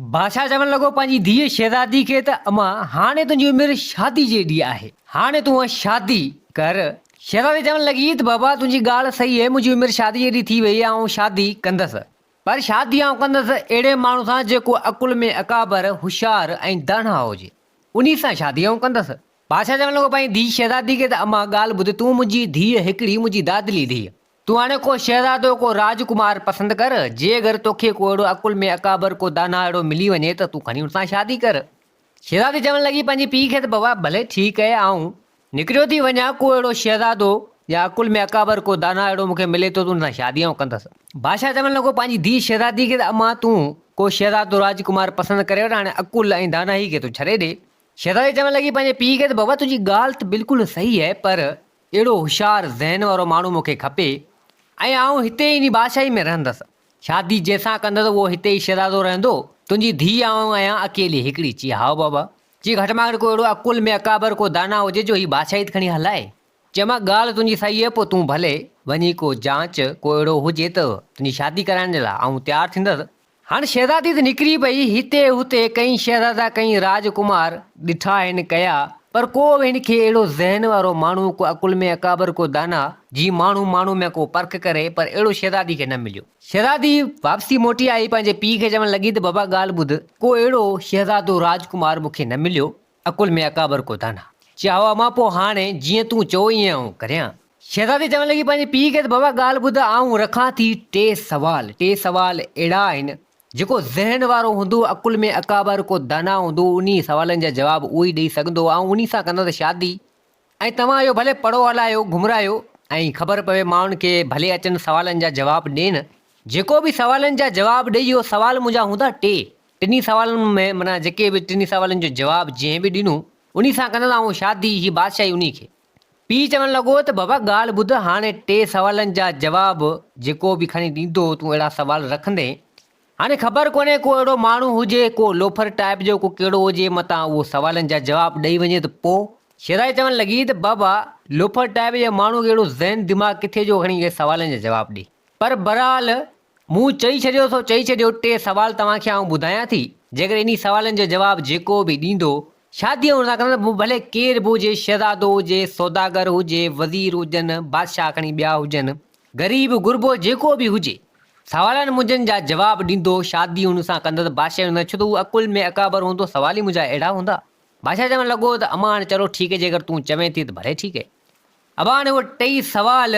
بادشاهه چوڻ لڳو پنهنجي ڌيء شهزادي کي ته امان هاڻي تنهنجي عمر شادي جيڏي آهي، هاڻي تون شادي ڪر. شهزادي چوڻ لڳي ته بابا تنهنجي ڳالهه صحيح آهي، منهنجي عمر شادي جيڏي ٿي وئي آهي، آئون شادي ڪندس. پر شادي آئون ڪندس اهڙي ماڻهو سان جيڪو عقل ۾ اڪابر، هوشيار ۽ داناء هجي، انهي سان شادي آئون ڪندس. بادشاهه چوڻ لڳو پنهنجي ڌيء شهزادي کي ته امان ڳالهه ٻڌ، تون منهنجي ڌيء هڪڙي، منهنجي دادلي ڌيء، تون هاڻي ڪو شهزادو ڪو راج ڪمار پسند ڪر، جي اگر توکي ڪو اهڙو عقل ۾ اڪابر ڪو داناء اهڙو ملي وڃي ته تون کڻي ان سان شادي ڪر. شهزادي چوڻ لڳي پنهنجي پيء کي ته بابا ڀلي ٺيڪ اهي آئون نڪريو ٿي وڃان ڪو اهڙو شهزادو يا عقل ۾ اڪابر ڪو داناء اهڙو مون کي ملي ٿو ته ان سان شادي آئون ڪندس. بادشاهه چوڻ لڳو پنهنجي ڌيء شهزادي کي ته امان تون ڪو شهزادو راج ڪمار پسند ڪري وٺ هاڻي عقل ۽ دانائي کي تون ڇڏي ڏي. شهزادي چوڻ لڳي پنهنجي پيء کي ته بابا تنهنجي ڳالهه ته بلڪل صحيح اهي پر اهڙو هوشيار ذهن وارو ماڻهو مون کي کپي ۽ آئون هتي ئي انهي بادشاهي ۾ رهندس. شادي جنهن سان ڪندس اهو هتي ئي شهزادو رهندو. تنهنجي ڌيء آئون آهيان اڪيلي هڪڙي. چي هائو بابا. چي گهٽ مان گهٽ ڪو اهڙو عقل ۾ اڪابر ڪو داناء هجي جو هي بادشاهي ته کڻي هلائي. چي امان ڳالهه تنهنجي صحيح آهي پوء تون ڀلي وڃي ڪو جانچ ڪو اهڙو هجي ته تنهنجي شادي ڪرائڻ جي لاء آئون تيار ٿيندس. هاڻ شهزادي ته نڪري پئي، هتي هتي ڪئين شهزادا ڪئين راج ڪمار ڏٺا هن ڪيا، پر ڪو به هن کي اهڙو ذهن وارو ماڻهو، ڪو عقل ۾ اڪابر ڪو داناء، جيئن ماڻهو ماڻهو ۾ ڪو پرک ڪري، پر اهڙو شهزادي کي نه مليو. شهزادي واپسي موٽي آئي، پنهنجي پيء کي چوڻ لڳي ته بابا ڳالهه ٻڌ، ڪو اهڙو شهزادو راج ڪمار مون کي نه مليو، عقل ۾ اڪابر ڪو داناء. چي هائو امان پوء هاڻي جيئن تون چئو ايئن آئون ڪريان. شهزادي چوڻ لڳي پنهنجي پيء کي ته بابا ڳالهه ٻڌ آئون رکان ٿي ٽي سوال، ٽي سوال اهڙا آهن جيڪو ذهن وارو هوندو عقل ۾ اڪابر ڪو داناء هوندو انهي سوالن جا جواب اهو ئي ڏئي سگهندو آئون انهي سان ڪندس شادي ۽ توهان اهو ڀلي پڙهو هلايو گهمرايو ۽ خبر پوي ماڻهن کي ڀلي اچن سوالن جا جواب ڏين جيڪو به سوالن جا جواب ڏئي اهو سوال منهنجا هوندا ٽي ٽنهي سوالن ۾ معنيٰ جيڪي به ٽنهي سوالن جو جواب جنهن به ڏنو انهي سان ڪندس آئون شادي هي بادشاهي انهي کي. پيء چوڻ لڳو ته بابا ڳالهه ٻڌ هاڻي ٽي سوالن جا جواب جيڪو به کڻي ڏيندو تون اهڙا سوال رکندين. هاڻي خبر ڪونهي ڪو اهڙو ماڻهو هجي ڪو لوفر ٽائيپ جو ڪو ڪهڙو هجي متان اهو سوالن جا جواب ڏئي وڃي ته پو. شيرائي چوڻ لڳي ته بابا لوفر ٽائيپ جي ماڻهو کي اهڙو ذهن دماغ ڪٿي جو کڻي اهي سوالن جا جواب ڏي. پر بهرحال مون چئي ڇڏيو سو چئي ڇڏيو، ٽي سوال توهان کي آئون ٻڌايان ٿي، جيڪڏهن انهي سوالن جو جواب جيڪو به ڏيندو، شادي آئون ان سان ڪندس، پوء ڀلي ڪير به هجي، شهزادو هجي، سوداگر هجي، وزير هجن، بادشاهه کڻي ٻيا هجن، غريب غربو جيڪو به هجي، سوالن منهنجن جا جواب ڏيندو، شادي ان سان ڪندس، بادشاهي ان سان، ڇو ته هو عقل ۾ اڪابر هوندو، سوال ئي منهنجا اهڙا هوندا. بادشاهه چوڻ لڳو ته امان چلو ٺيڪ هي، جيڪر تون چوين ٿي ته ڀلي ٺيڪ هي. ابا هاڻي اهي ٽئي سوال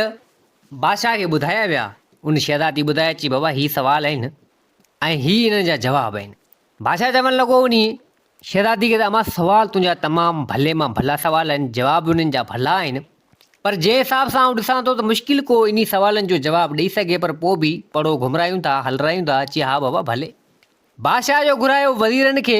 بادشاهه کي ٻڌايا ويا. ان شهزادي ٻڌايا چي بابا هي سوال آهن ۽ هي انهن جا جواب آهن. بادشاهه چوڻ لڳو انهي شهزادي کي ته امان سوال تنهنجا تمام ڀلي مان ڀلا سوال آهن جواب به انهن جا ڀلا آهن پر جنهن حساب سان آئون ڏسان ٿو ته مشڪل ڪو انهي سوالن جو جواب ڏئي سگهي پر پوء به پڙهو گهمرايون ٿا هلرايون ٿا چي ها بابا ڀلي. بادشاهه جو گهرايو وزيرن کي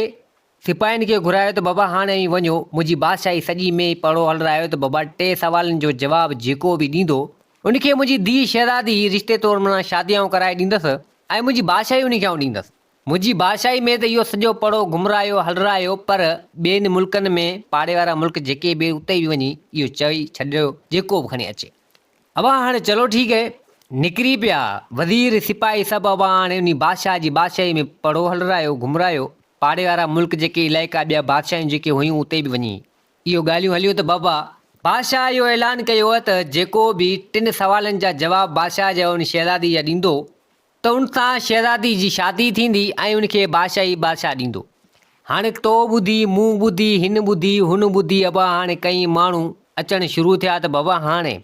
سپاهين کي گهرايو ته بابا هاڻي اوهين وڃو، منهنجي بادشاهي سڄي ۾ پڙهو هلرايو ته بابا ٽي سوالن جو جواب جيڪو به ڏيندو، ان کي منهنجي ڌيء شهزادي رشتي طور معنيٰ شادي آئون ڪرائي ڏيندس ۽ منهنجي بادشاهي ان کي آئون ڏيندس. منهنجي بادشاهي ۾ ته اهو سڄو پڙهو گهمرايو هلرايو پر ٻين ملڪن ۾ پاڙي وارا ملڪ جيڪي به اتي به وڃي اهو چئي ڇڏيو جيڪو به کڻي اچي. ابا هاڻي چلو ٺيڪ هي. نڪري پيا وزير سپاهي سڀ ابا هاڻي انهي بادشاهه جي بادشاهي ۾ پڙهو هلرايو گهمرايو پاڙي وارا ملڪ جيڪي علائقا ٻيا بادشاهيون جيڪي هيون اتي به وڃي اهو ڳالهيون هليون ته بابا بادشاهه اهو اعلان ڪيو ته جيڪو به ٽن سوالن جا جواب بادشاهه جا ان شهزادي جا ڏيندو ته ان سان شهزادي جي شادي ٿيندي ۽ ان کي بادشاهي بادشاهه ڏيندو. هاڻي تو ٻڌي، مون ٻڌي، هن ٻڌي، هن ٻڌي، ابا هاڻي ڪئين ماڻهو اچڻ شروع ٿيا ته بابا هاڻي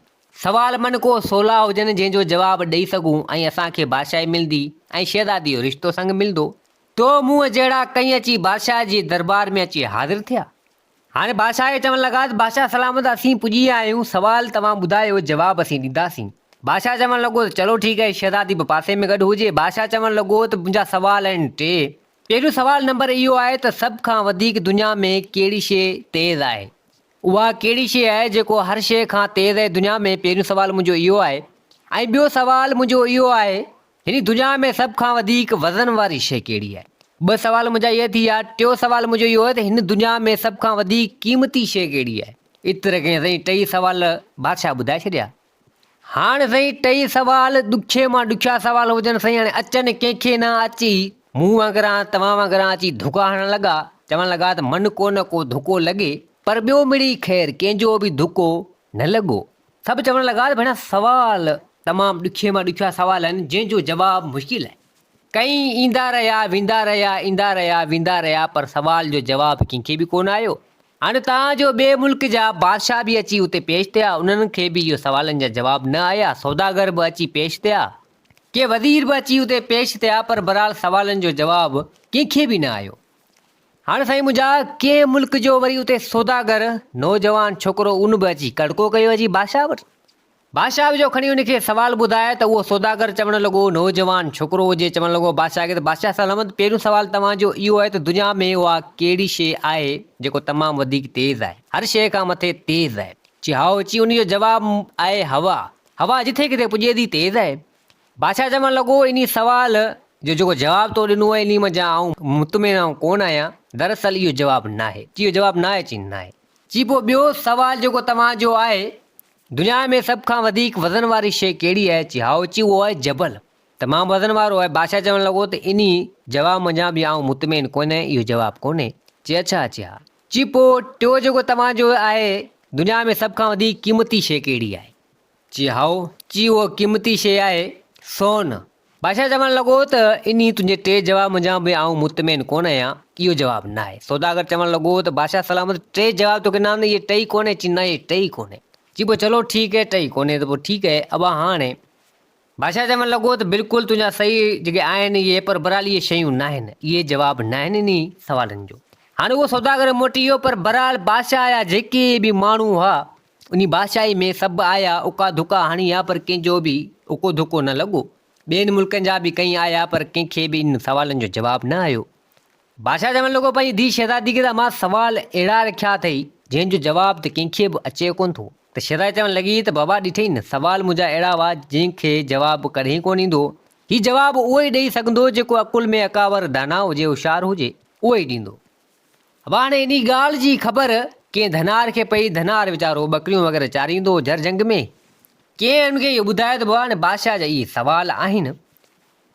سوال من ڪو سولا هجن جنهن جو جواب ڏئي سگهون ۽ اسان کي بادشاهي ملندي ۽ شهزادي جو رشتو سڱ ملندو. تو مون جهڙا ڪئين اچي بادشاهه جي دربار ۾ اچي حاضر ٿيا. هاڻي بادشاهه کي چوڻ لڳا ته بادشاهه سلامت اسين پڄي آيا آهيون، سوال توهان ٻڌايو جواب اسين ڏينداسين. بادشاهه چوڻ لڳو ته چلو ٺيڪ آهي شهزادي به پاسي ۾ گڏ هجي. بادشاهه چوڻ لڳو ته منهنجا سوال آهن ٽي. پهريون سوال نمبر اهو آهي ته سڀ کان وڌيڪ دنيا ۾ ڪهڙي شيء تيز آهي؟ اها ڪهڙي شيء آهي جيڪو هر شيء کان تيز آهي دنيا ۾ پهريون سوال منهنجو اهو آهي ۽ ٻيو سوال منهنجو اهو آهي هن دنيا ۾ سڀ کان وڌيڪ وزن واري شيء ڪهڙي آهي؟ ٻه سوال منهنجا اهي ٿي ويا. ٽيون سوال منهنجو اهو آهي ته هن دنيا ۾ سڀ کان وڌيڪ قيمتي شيء ڪهڙي آهي؟ ايتري ڪئين سائين ٽئي سوال بادشاهه ٻڌائي ڇڏيا. هاڻ سائين ٽئي سوال ڏکي مان ڏکيا سوال هجن سائين هاڻي اچن ڪنهن کي نه اچي. مون وانگران توهان وانگران اچي ڌڪا هڻڻ لڳا، چوڻ لڳا ته من ڪو نه ڪو ڌڪو لڳي، پر ٻيو مڙئي خير ڪنهن جو به ڌڪو نه لڳو. سڀ چوڻ لڳا ته ڀيڻا سوال تمام ڏکيي مان ڏکيا سوال آهن، جنهن جو جواب مشڪل آهي. ڪئين ايندا رهيا، ويندا رهيا، ايندا رهيا، ويندا رهيا، پر سوال جو جواب ڪنهن کي به ڪونه آيو. هاڻي تان جو ٻئي ملڪ جا بادشاهه به اچي اتي پيش ٿيا، انهن کي به اهو سوالن جا جواب نه آيا، سوداگر به اچي پيش ٿيا، ڪي وزير به اچي اتي پيش ٿيا، پر بهرحال سوالن جو جواب ڪنهن کي به نه آيو. هاڻي سائين منهنجا ڪنهن ملڪ جو وري اتي سوداگر نوجوان ڇوڪرو ان به اچي ڪڙڪو ڪيو اچي بادشاهه وٽ. بادشاهه به جو کڻي ان کي سوال ٻڌايو ته اهو سوداگر چوڻ لڳو، نوجوان ڇوڪرو هجي، چوڻ لڳو بادشاهه کي ته بادشاهه سلامت پهريون سوال توهان جو اهو آهي ته دنيا ۾ اها ڪهڙي شيء آهي جيڪو تمام وڌيڪ تيز آهي، هر شيء کان مٿي تيز آهي؟ چي هائو، چي ان جو جواب آهي هوا، هوا جٿي ڪٿي پڄي ٿي تيز آهي. بادشاهه چوڻ لڳو انهي سوال جو جيڪو جواب تو ڏنو آهي انهي منجهان آئون مطمئن آئون ڪونه آهيان، دراصل اهو جواب ناهي. چي اهو جواب ناهي؟ چي ناهي. چي پوء ٻيو سوال جيڪو توهان جو آهي دنيا ۾ سڀ کان وڌيڪ وزن واري شيء ڪهڙي آهي؟ چي هائو، چي اهو آهي جبل. تمام وزن وارو آهي. بادشاهه چوڻ لڳو ته انهي جواب منجهان به آئون مطمئن ڪونهي، اهو جواب ڪونهي. چي اڇا، چي ها. چي پوء ٽيو جيڪو توهان جو آهي، دنيا ۾ سڀ کان وڌيڪ قيمتي شيء ڪهڙي آهي؟ چي هائو، چي اهو قيمتي شيء آهي سون. بادشاهه چوڻ لڳو ته انهي تنهنجي ٽي جواب منجهان به آئون مطمئن ڪونه آهيان، اهو جواب ناهي. سوداگر چوڻ لڳو ته بادشاهه سلامت ٽي جواب توکي ڏنا آهن، اهي ٽئي ڪونهي؟ چي نه اهي ٽئي ڪونهي. چي پوء چلو ٺيڪ هي ٽئي ڪونهي ته پوء ٺيڪ هي ابا هاڻي. بادشاهه چوڻ لڳو ته بلڪل تنهنجا صحيح جيڪي آهن اهي پر بهرحال اهي شيون ناهن، اهي جواب ناهن انهي سوالن جو. هاڻي اهو سوداگر موٽي ويو پر بهرحال بادشاهه جا جيڪي به ماڻهو هئا انهي بادشاهي ۾ سڀ آيا اڪا ڌڪا هڻي آ پر ڪنهن جو به اڪو ڌڪو نه لڳو. ٻين ملڪن جا به ڪئين آيا پر ڪنهن کي به انهن سوالن جو جواب نه آيو. بادشاهه چوڻ لڳو پنهنجي ڌيء شهزادي کي ته امان سوال اهڙا رکيا اٿئي جنهن جو جواب ته ڪنهن کي به اچي ڪونه ٿو. ته شهزادي چوڻ لڳي ته بابا ڏٺئي نه سوال منهنجا اهڙا هئا جنهن کي جواب ڪڏهن ڪونه ايندو. هي جواب اهو ئي ڏئي سگهندو جيڪو عقل ۾ اڪابر داناء هجي هوشيار هجي اهو ئي ڏيندو. هاڻي انهي ڳالهه جي خبر ڪنهن ڌنار کي پئي، ڌنار ويچارو ٻڪريون وغيره چاريندو هو جھر جھنگ ۾. ڪنهن هن کي اهو ٻڌايو ته بابا هاڻي بادشاهه جا اهي سوال آهن.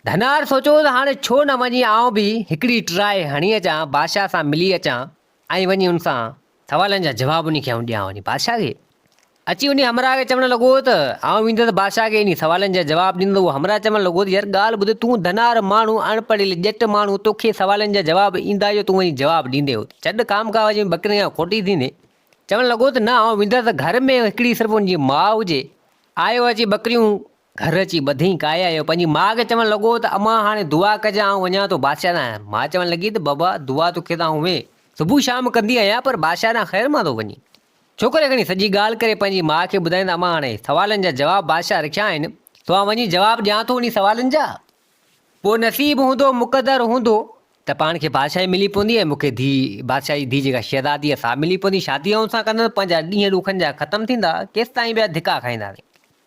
ڌنار سوچيو ته هاڻي ڇو نه وڃي آئون به هڪڙي ٽرائي هڻي اچان، بادشاهه سان ملي اچان ۽ وڃي ان سان سوالن جا جواب انهي کي آئون ڏيان وڃي بادشاهه کي. اچي انهي همراهه کي چوڻ لڳو ته آئون ويندس بادشاهه کي انهي سوالن جا جواب ڏيندس. اهو همراهه چوڻ لڳو ته يار ڳالهه ٻڌ، تون ڌنار ماڻهو، اڻ پڙهيل ڄٽ ماڻهو، توکي سوالن جا جواب ايندا جو تون وڃي جواب ڏيندين اتي. ڇڏ خامخواه وڃي ٻڪرين کان کوٽي ٿيندين. چوڻ لڳو ته نه آئون ويندس ته گهر ۾ هڪڙي صرف ان جي ماء هجي. آيو اچي ٻڪريون گهر اچي ٻڌئين ڪاهي آيو. پنهنجي ماء کي چوڻ لڳو ته امان هاڻي دعا ڪجان آئون وڃان ٿو بادشاهه ڏانهن. ماء چوڻ لڳي ته بابا دعا توکي ته آئون وين صبح شام ڪندي آهيان پر بادشاهه ڏانهن خير مان ٿو وڃين. ڇوڪري کڻي سڄي ڳالهه ڪري پنهنجي ماء کي ٻڌائين ته امان هاڻي سوالن جا جواب بادشاهه رکيا آهن سو آئون وڃي جواب ڏيان ٿو انهي سوالن جا. پوء نصيب هوندو مقدر هوندو ته پاڻ کي بادشاهي ملي پوندي ۽ مون کي ڌيء بادشاهه جي ڌيء جيڪا شهزادي آهي سا ملي پوندي شادي آئون سان ڪندس پنهنجا ڏينهن ڏکن جا ختم ٿيندا ڪيستائين پيا ڌڪا کائينداسين.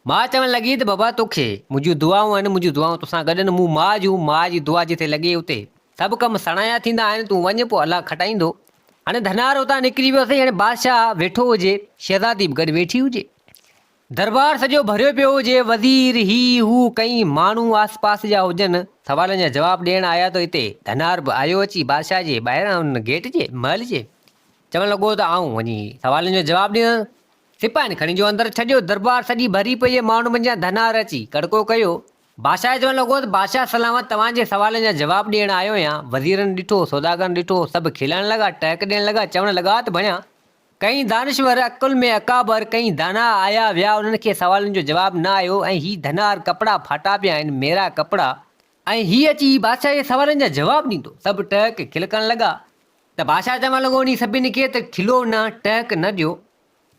ماء چوڻ لڳي ته بابا توکي منهنجون دعائون آهن منهنجون دعائون توسان گڏ آهن مون ماء جون ماء جي دعا جتي لڳي اتي سڀ ڪم سڻايا ٿيندا آهن تون وڃ پوء الله کٽائيندو. هاڻي ڌنار اتان نڪري ويو سائين هاڻي بادشاهه ويٺو هجي شهزادي به گڏ ويٺي هجي دربار سڄو ڀريو پيو هجي وزير هي هو ڪئين ماڻهو آس پاس جا هجن سوالن جا جواب ڏيڻ آيا ته اتي ڌنار به آيو اچي بادشاهه جي ٻاهران ان گيٽ جي محل جي چوڻ لڳو ته آئون وڃي سوالن جو جواب ڏيندس سپاهين کڻي جو اندر ڇڏيو. دربار سڄي ڀري پئي، ماڻهن منجهان ڌنار اچي ڪڙڪو ڪيو. بادشاهه چوڻ لڳو ته بادشاهه سلامت توهان جي سوالن جا جواب ڏيڻ آيو آهيان. وزيرن ڏٺو، سوداگرن ڏٺو، سڀ کلڻ لڳا، ٽهڪ ڏيڻ لڳا، چوڻ لڳا ته ڀڻيا! ڪئين دانشور، عقل ۾ اڪابر، ڪئين داناء آيا ويا، انهن کي سوالن جو جواب نه آيو ۽ هي ڌنار ڪپڙا ڦاٽا پيا آهن، ميرا ڪپڙا، ۽ هي اچي بادشاهه جي سوالن جا جواب ڏيندو. سڀ ٽهڪ کلڪڻ لڳا ته بادشاهه چوڻ لڳو انهي سڀني کي ته کلو نه، ٽهڪ نه ڏيو.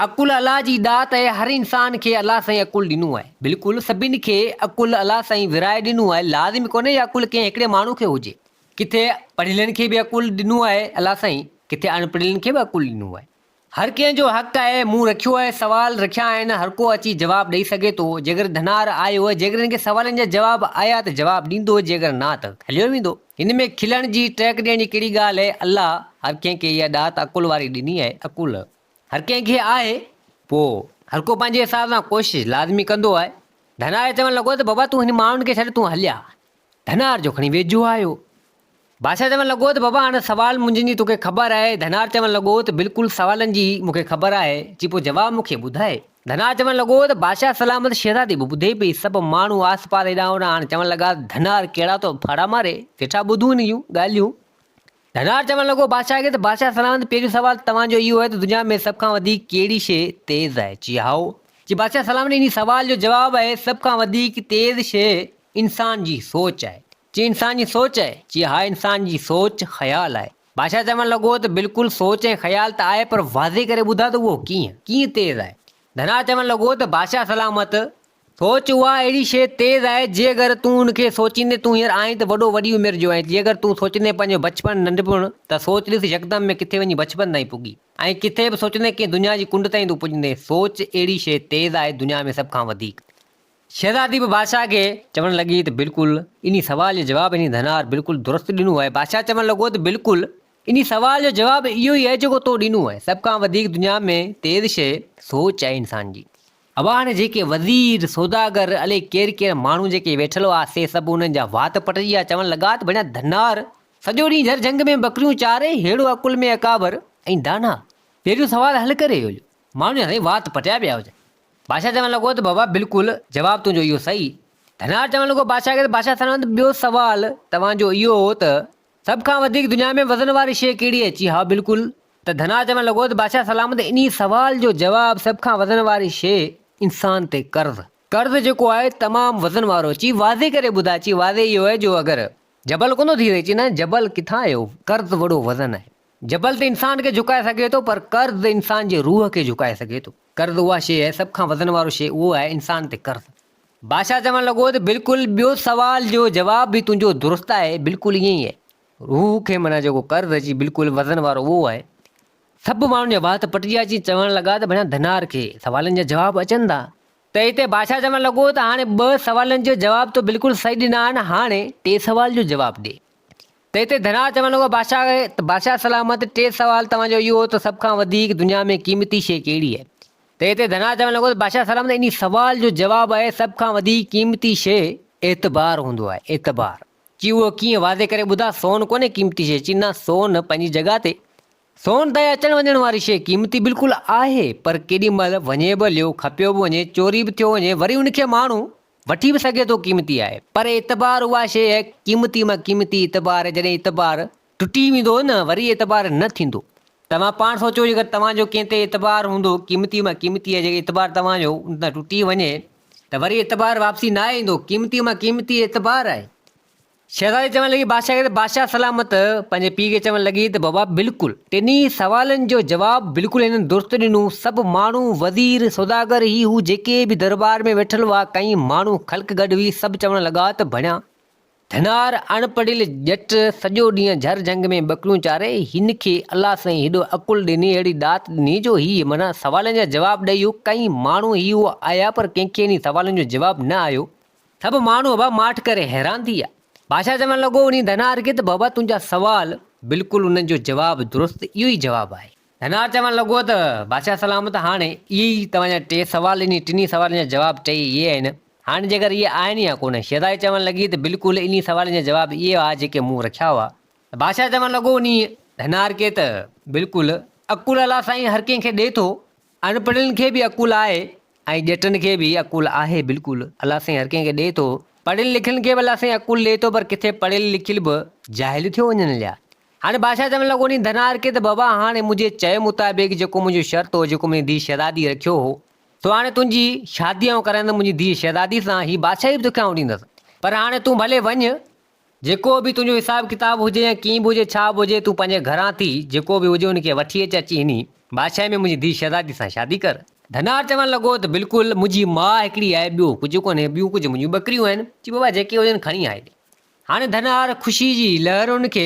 عقل الله جي ڏات آهي، هر انسان کي الله سائين عقل ڏنو آهي. بلڪل سڀني کي عقل الله سائين ورهائي ڏنو آهي، لازمي ڪونهي جو عقل ڪنهن هڪڙي ماڻهو کي هجي. ڪٿي پڙهيلن کي به عقل ڏنو آهي الله سائين، ڪٿي اڻ پڙهيلن کي به عقل ڏنو آهي. هر ڪنهن جو حق آهي، مون رکيو آهي، سوال رکيا آهن، هر ڪو اچي جواب ڏئي سگهي ٿو. جيڪر ڌنار آيو، جيڪر هن کي سوالن جا جواب آيا ته جواب ڏيندو، جيڪر نه ته هليو ويندو. هن ۾ کلڻ جي، ٽهڪ ڏيڻ جي ڪهڙي ڳالهه آهي، الله هر ڪنهن کي اها ڏات عقل واري ڏني آهي، عقل. هر ڪنهن کي آهي، پوء هر ڪو پنهنجي حساب سان ڪوشش لازمي ڪندو آهي. ڌنار چوڻ لڳو ته بابا تون هن ماڻهن کي ڇڏ تون هليا. ڌنار جو کڻي ويجهو آيو. بادشاهه چوڻ لڳو ته بابا هاڻي سوال منهنجن جي توکي خبر آهي؟ ڌنار چوڻ لڳو ته بلڪل سوالن جي مون کي خبر آهي. چي پوء جواب مون کي ٻڌاء. ڌنار چوڻ لڳو ته بادشاهه سلامت شهزادي به ٻڌي پئي. سڀ ماڻهو آس پاس هيڏانهن هوڏانهن هاڻي چوڻ لڳا ته ڌنار ڪهڙا ٿو ڦاڙا ماري، ويٺا ٻڌون هن جون ڳالهيون. ڌنار چوڻ لڳو بادشاهه کي ته بادشاهه سلامت پهريون سوال توهان جو اهو آهي ته دنيا ۾ سڀ کان وڌيڪ ڪهڙي شيء تيز آهي؟ چي هائو. چي بادشاهه سلامت انهي سوال جو جواب آهي سڀ کان وڌيڪ تيز شيء انسان جي سوچ آهي. چي انسان جي سوچ آهي؟ چي ها انسان جي سوچ خيال آهي. بادشاهه چوڻ لڳو ته بلڪل سوچ ۽ خيال ته آهي پر واضح ڪري ٻڌاء ته اهو ڪيئن؟ ڪيئن تيز آهي؟ ڌنار چوڻ لڳو ته بادشاهه سلامت سوچ اها اهڙي شيء تيز آهي جي اگر تون ان کي سوچيندين تون هينئر آهين ته وڏو وڏي عمر جو آهين جي اگر تون سوچيندين پنهنجو بچپن ننڍپڻ ته سوچ ڏس يڪدم ۾ ڪٿي وڃي بچپن تائين پڳي ۽ ڪٿي به سوچيندين ڪنهن دنيا جي ڪنڊ تائين تون پڄندين سوچ اهڙي شيء تيز آهي دنيا ۾ سڀ کان وڌيڪ. شهزادي به بادشاهه کي چوڻ لڳي ته بلڪل انهي سوال جو جواب انهي ڌنار بلڪل درست ڏنو آهي بادشاهه چوڻ لڳو ته بلڪل انهي سوال جو جواب اهو ئي آهي جيڪو تو ڏنو آهي سڀ کان وڌيڪ دنيا ۾ تيز شيء سوچ آهي انسان جي. ابا هاڻي جيڪي وزير، سوداگر، الائي ڪير ڪير ماڻهو جيڪي ويٺل هئا سي سڀ انهن جا وات پٽجي ويا، چوڻ لڳا ته ڀڻيا ڌنار سڄو ڏينهن جھر جھنگ ۾ ٻڪريون چاري ههڙو عقل ۾ اڪابر ۽ داناء پهريون سوال حل ڪري ويو جو ماڻهن جا سائين وات پٽيا پيا هجن. بادشاهه چوڻ لڳو ته بابا بلڪل جواب تنهنجو اهو صحيح. ڌنار چوڻ لڳو بادشاهه کي ته بادشاهه سلامت ٻيو سوال توهان جو اهو هو ته سڀ کان وڌيڪ دنيا ۾ وزن واري شيء ڪهڙي آهي؟ چي ها بلڪل. ته ڌنا چوڻ لڳو ته بادشاهه سلامت انهي سوال جو جواب سڀ کان وزن واري شيء انسان تي قرض. قرض جيڪو آهي تمام وزن وارو. چي واضح ڪري ٻڌاء. چي واضح اهو آهي جو اگر جبل ڪونه ٿو ٿي سگهي. چي نه جبل ڪٿان آيو قرض وڏو وزن آهي. جبل ته انسان کي جهڪائي سگهي ٿو پر قرض انسان جي روح کي جهڪائي سگهي ٿو. قرض اها شيء آهي سڀ کان وزن وارو شيء اهو آهي انسان تي قرض. بادشاهه چوڻ لڳو ته بلڪل ٻيو سوال جو جواب به تنهنجو درست آهي بلڪل ائين ئي آهي. روح کي معنيٰ جيڪو قرض اچي بلڪل وزن وارو اهو آهي. سڀ ماڻهن جا وات پٽجي اچي چوڻ لڳا ته ڀڻيا ڌنار کي سوالن جا جواب اچن ٿا. ته اتي بادشاهه چوڻ لڳو ته هاڻي ٻه سوالن جو جواب تو بلڪل صحيح ڏنا آهن هاڻي ٽي سوال جو جواب ڏي. ته اتي ڌنار چوڻ لڳو بادشاهه کي ته بادشاهه سلامت ٽي سوال توهان جو اهو هو ته سڀ کان وڌيڪ دنيا ۾ قيمتي شيء ڪهڙي آهي؟ ته اتي ڌنا چوڻ لڳو ته بادشاهه سلامت انهي سوال جو جواب آهي سڀ کان وڌيڪ قيمتي شيء اعتبار هوندو آهي اعتبار. چي اهو ڪيئن واضح ڪري ٻڌاء سون ڪونهي قيمتي شيء چي نه سون پنهنجي جڳهه تي سون ته اچڻ وڃڻ واري شيء قيمتي بلڪل آهي پر ڪيڏي مهل وڃي به هليو کپيو به وڃي چوري به ٿيو وڃي وري ان کي ماڻهو وٺي به سگهي ٿو قيمتي آهي پر اعتبار اها شيء آهي قيمتي مان قيمتي اعتبار آهي جڏهن اعتبار ٽٽي ويندو نه وري اعتبار نه ٿيندو. توهان پاڻ سوچو جيڪر توهان جو ڪنهن تي اعتبار هوندو قيمتي مان قيمتي آهي جيڪر اعتبار توهان جو ان تان ٽٽي وڃي ته وري اعتبار واپسي ناهي ايندو قيمتي مان قيمتي اعتبار آهي. شهزادي چوڻ لڳي بادشاهه کي ته بادشاهه سلامت پنهنجي پيء کي چوڻ لڳي ته بابا بلڪل ٽنهي سوالن جو جواب بلڪل هنن درست ڏنو سڀ ماڻهو وزير سوداگر هي هو جيڪي به درٻار ۾ ويٺل هئا ڪئين ماڻهو خلق گڏ هئي سڀ چوڻ لڳا ته ڀڻيا ڌنار اڻ پڙهيل ڄٽ سڄو ڏينهن جھر جھنگ ۾ ٻڪريون چاري، هن کي الله سائين هيڏو عقل ڏني، اهڙي ڏات ڏني جو هي معنيٰ سوالن جا جواب ڏئي اهو ڪئين ماڻهو هي اهو آيا پر ڪنهن کي انهي سوالن جو جواب نه آيو. سڀ ماڻهو ابا ماٺ ڪري حيران ٿي ويا. بادشاهه چوڻ لڳو انهي ڌنار کي ته بابا تنهنجا سوال بلڪل انهن جو جواب درست اهو ئي جواب آهي. ڌنار چوڻ لڳو ته بادشاهه سلامت هاڻي اهي ئي توهان جا ٽي سوال انهي ٽنهي سوالن جا جواب ٽئي اهي آهن هاڻي جيڪر اهي آهن يا ڪونه؟ شهزادي چوڻ لڳي ته بلڪل انهي سوالن جا جواب اهي هئا جيڪي مون رکيا هئا. بادشاهه چوڻ لڳو انهي ڌنار کي ته بلڪل عقل الله سائين هر ڪنهن کي ڏئي ٿو اڻپڙهيلن کي به عقل آهي ۽ ڄٽن کي به عقل آهي بلڪل الله سائين هر ڪنهن کي ڏئي ٿو پڙهيل لکيلن کي به الله سائين عقل ڏئي ٿو پر ڪٿي پڙهيل لکيل به جاهل ٿيو وڃن ليا هاڻي بادشاهه چوڻ لڳو انهي ڌنار کي ته بابا هاڻي منهنجي چئي مطابق جيڪو منهنجو شرط هو جيڪو منهنجي ڌيء شهزادي رکيو هو سو هاڻي تنهنجي شادي آئون ڪرائيندس منهنجي ڌيء شهزادي سان هي بادشاهي به توکي آئون ڏيندس پر هاڻي تون ڀلي وڃ جيڪو به تنهنجو حساب ڪتاب هجي يا ڪيئن به هجي ڇا به هجي تون پنهنجي گهران ٿي جيڪو به هجي ان کي وٺي اچ اچي هني بادشاهي ۾ منهنجي ڌيء شهزادي سان شادي ڪر. ڌنار چوڻ لڳو ته بلڪل منهنجي ماء هڪڙي آهي ٻيو ڪجهه ڪونهي ٻيون ڪجهه منهنجون ٻڪريون آهن. چي بابا جيڪي هجن کڻي آء هيڏي. هاڻي ڌنار خوشي جي لهر ان کي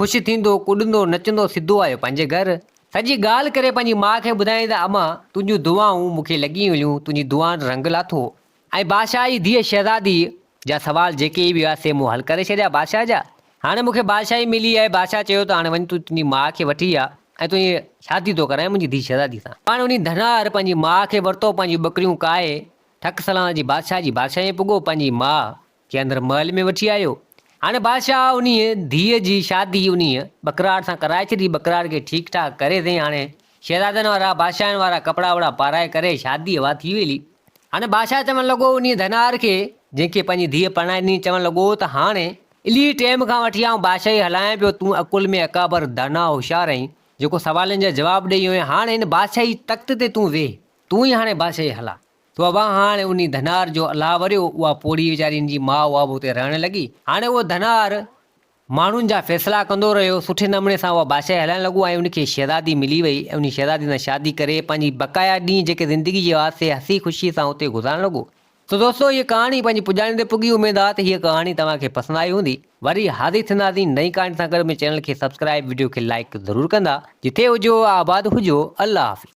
خوش ٿيندو ڪڏندو نچندو سڌو آيو پنهنجي گهر. سڄي ڳالهه ڪري پنهنجي ماء کي ٻڌايائين ته امان تنهنجون دعائون مون کي لڳي هيون تنهنجي دعائن رنگ لاٿو ۽ بادشاهه جي ڌيء شهزاديء جا سوال جيڪي به هئا سي مون حل ڪري ڇڏيا. بادشاهه جا، هاڻي مون کي بادشاهي ملي آهي. بادشاهه چيو ته هاڻي وڃ تون تنهنجي ماء کي وٺي آ ۽ تنهنجي شادي ٿو ڪرايان منهنجي ڌيء شهزادي سان. پاڻ انهي ڌنار پنهنجي ماء کي ورتو، پنهنجون ٻڪريون ڪاهي، ٺڪ سلان جي بادشاهه جي بادشاهيء پڳو، پنهنجي ماء کي اندر محل ۾ وٺي آيو. هاڻي بادشاهه انهيء ڌيء جي شادي انهيء ٻڪرار سان ڪرائي ڇڏي. ٻڪرار کي ٺيڪ ٺاڪ ڪري سائين هاڻي شهزادن وارا بادشاهن وارا ڪپڙا وڙا پارائي ڪري شادي اها ٿي ويلي. هاڻي بادشاهه چوڻ لڳو انهيء ڌنار کي جنهن کي پنهنجي ڌيء پرڻائي ڏني چوڻ لڳو ته هاڻي الهي ٽيم کان وٺي آئون بادشاهي هلايان پيو تون عقل ۾ اڪابر داناء هوشيار آهين جيڪو سوالن جا جواب ڏئي ويو آهين هاڻي هن بادشاهي تخت تي تون ويهه تون ئي هاڻي بادشاهي هلاء. تو ابا هاڻي انهي ڌنار جو الله وريو، اها پوڙهي ويچاري هن جي ماء اها به اتي رهڻ لڳي. هاڻي اهو ڌنار ماڻهن جا فيصلا ڪندو رهيو، سٺي نموني سان اها بادشاهي هلائڻ لڳو ۽ ان کي شهزادي ملي وئي ۽ انهي شهزادي سان شادي ڪري پنهنجي بقايا ڏينهن جيڪي زندگي جي هئا سي هسي خوشي سان اتي گذارڻ لڳو. سو دوستو هيء ڪهاڻي پنهنجي پڄاڻي تي پڳي اميد آ ته هيء ڪهاڻي توهان کي پسند آئي هوندي. وري حاضر ٿينداسين نئين ڪهاڻي سان گڏ منهنجي چينل کي سبسڪرائيب وڊيو کي لائيڪ ضرور ڪندا. جتي هجو آباد هجو الله حافظ.